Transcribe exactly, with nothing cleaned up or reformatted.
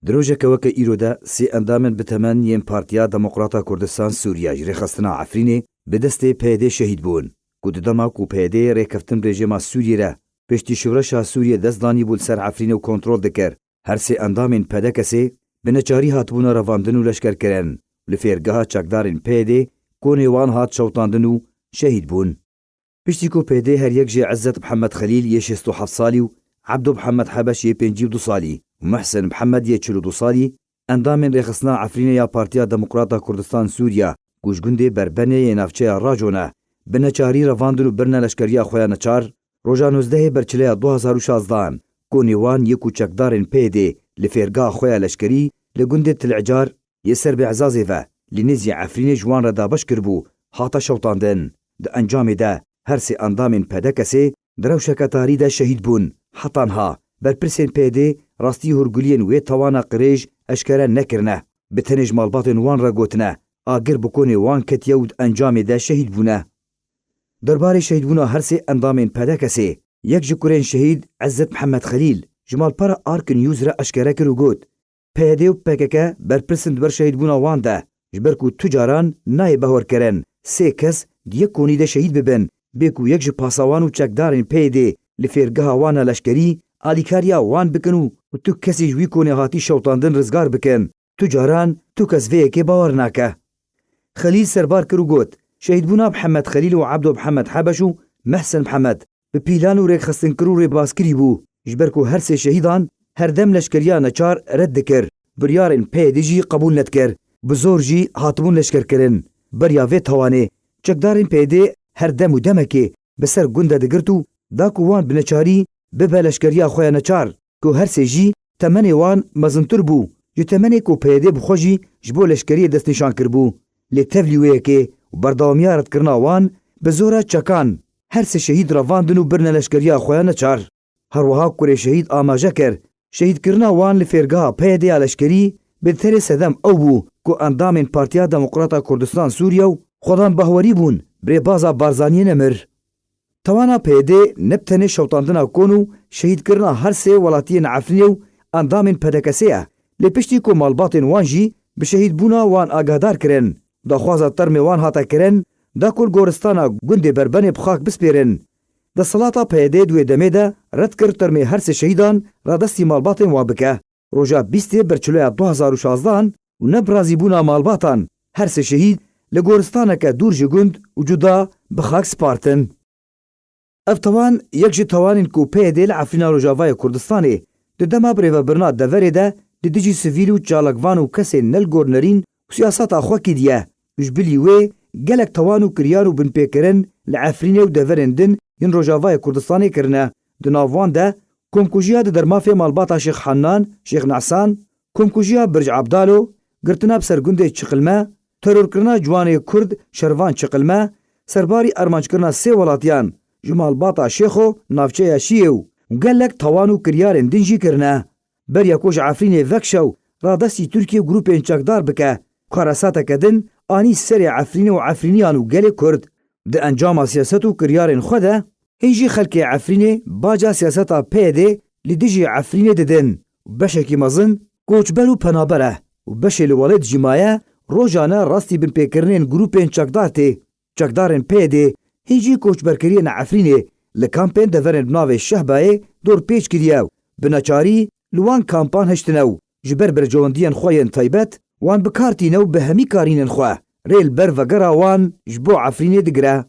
Di rojeke weke îro de sê endamên bi temen yên Partiya Demokrata Kurdistan Sûriye ji rêxistina Efrînê bi destê P Y D'ê şehîd bûn, ku di dema ku P Y D'ê rêkeftin rejîma Sûriyê re piştî şoreşa Sûriyê dest danîbû li ser Efrînê û kontrol dikir, her sê endamên P D K S'ê bi neçarî hatibûne revandin û leşkerkirin û li fêrgeha çekdarên P Y D'ê konê wan hat şewtandin û şehîd bûn. Piştî ku P Y D'ê her yek jê Izzet Mihemed Xelîl yê şêst û heft salî û Ebdo Mihemed Hebeş yê pêncî û du salî û Muhsin Mihemed yê çil û du salî, endamên rêxistina Efrînê ya Partiya Demokrata Kurdistan Sûriya ku ji gundê Berbenê yê navçeya Raco ne, bi neçarî revandin û birine leşkeriya xwe ya neçar, roja nozdehê Berçileya du hazar û şazdehan, konê wan yê ku çekdarên P Y D'ê li fêrgeha xwe ya leşkerî li gundê Til Ecar yê ser Bêezazê ve li nêzî Efrînê ji wan re dabeş kiribû, hate şewtandin. Di encamê de her sê endamên P D K S'ê di rewşeke tarî de şehîd bûn. Heta niha berpirsên P Y D'ê rastî hûrguliyên wê tawana qirêj eşkere nekirine. Bi tenê ji malbatên wan re gotine, agir bi konê wan ketiye û di encamê de şehîd bûne. Derbarê şehîdbûna her sê endamên P D K S'ê, yek ji kurên şehîd Izzet Mihemed Xelîl ji malpera Ark News re eşkere kir û got, P Y D û P K K berpirs in di ber şehîdbûna wan de, ji ber ku tu caran nayê behwerkirin sê kes di yek konî de şehîd bibin, bê ku yek ji pasawan û çekdarên P Y D'ê li fêrgeha wan a leşkerî alîkariya wan bikin û, û tu kesî ji wî konê hatî şewtandin rizgar bikin. Tu caran tu kes vê yekê bawer nake. Xelîl serbar kir û got, şehîdbûna Mihemed Xelîl û Ebdo Mihemed Hebeş û Mehsen Mihemed bi pîlan û rêkxistinkir û rêbazkirî bû, ji ber ku her sê şehîdan her dem leşkeriya neçar red dikir, biryarên P Y D'ê jî qebûl nedikir, bi zor jî hatibûn leşkerkirin. Beriya vê tawanê, çekdarên P Y D'ê her dem û demekê bi ser gund de digirt û da ku wan bi neçarî bibe leşkeriya xwe ya neçar, ku her sê jî temenê wan mezintir bû ji temenê ku P Y D bi xwe jî ji bo leşkeriyê destnîşan kiribû. Lê tevlî wê yekê û berdewamiya redkirina wan bi zora çekan her sê şehîd revandin û birine leşkeriya xwe ya neçar. Her wiha kurê şehîd amaje kir, şehîdkirina wan li fêrgeha P Y D ya leşkerî bi tenê sedem ew bû ku endamên Partiya Demokrata Kurdistan Sûriye û xwedan behwerî bûn, bi rêbaza Barzaniyê nemir. Tawana P Y D'ê ne bi tenê şewtandina kon û şehîdkirina her sê welatiyên Efrînê û endamên P D K S'ê ye, lê piştî ku malbatên wan jî bi şehîdbûna wan agahdar kirin, daxwaza termê wan hate kirin, da ku li goristana gundê Berbenê bi xak bispêrin. Desthilata P Y D'ê di wê demê de red kir termê her sê şehîdan radestî malbatên wan bike. Roja bîstê Berçiloya du hazar û şazdehan û ne bi razîbûna malbatan her sê şehîd li goristaneke dûr ji gund û cuda bi xak spartin. Ev tawan yek ji tawanên ku P Y D li Efrîna Rojavayê Kurdistanê di dema birêvebirina deverê de di dijî sivîl û çalakvan û kesên ne li gor nerîn û siyaseta xwe kiriye. Ji bilî wê gelek tawan û kiryar û binpêkirin li Efrînê û deverên din yên Rojavayê Kurdistanê kirine. Di nav wan de komkujiya di dermafê malbata Şêx Hennan, Şêx Nesan, komkujiya Birc Abdalo, girtina bi ser gundê Çiqilme, terorkirina ciwanê Kurd Şervan Çiqilme, serbarî armanckirina sê welatiyan ji malbata Şêxo navçeya Şiyê û gelek tawan û kiryarên din jî kirine. Beriya ku ji Efrînê vekşew radestî Tirkiye û grûpên çekdar bike, karesateke din anî serê Efrînê û Efrîniyan û gelê Kurd. Di encama siyaset û kiryarên xwe de hîn jî xelkê Efrînê baca siyaseta P Y D'ê li dijî Efrînê didin. Beşekî mezin koçber û penaber e û beşê li welêt jî maye rojane rastî binpêkirinên grûpên çekdar tê. Çekdarên P Y D'ê hîn jî koçberkiriyên Efrînê li kampên deverên bi navê Şehbayê dorpêç kiriye û bi neçarî li wan kampan hiştine û ji ber berjewendiyên xwe yên taybet wan bi kar tîne û bi hemî karînên xwe rê li ber vegera wan ji bo Efrînê digire.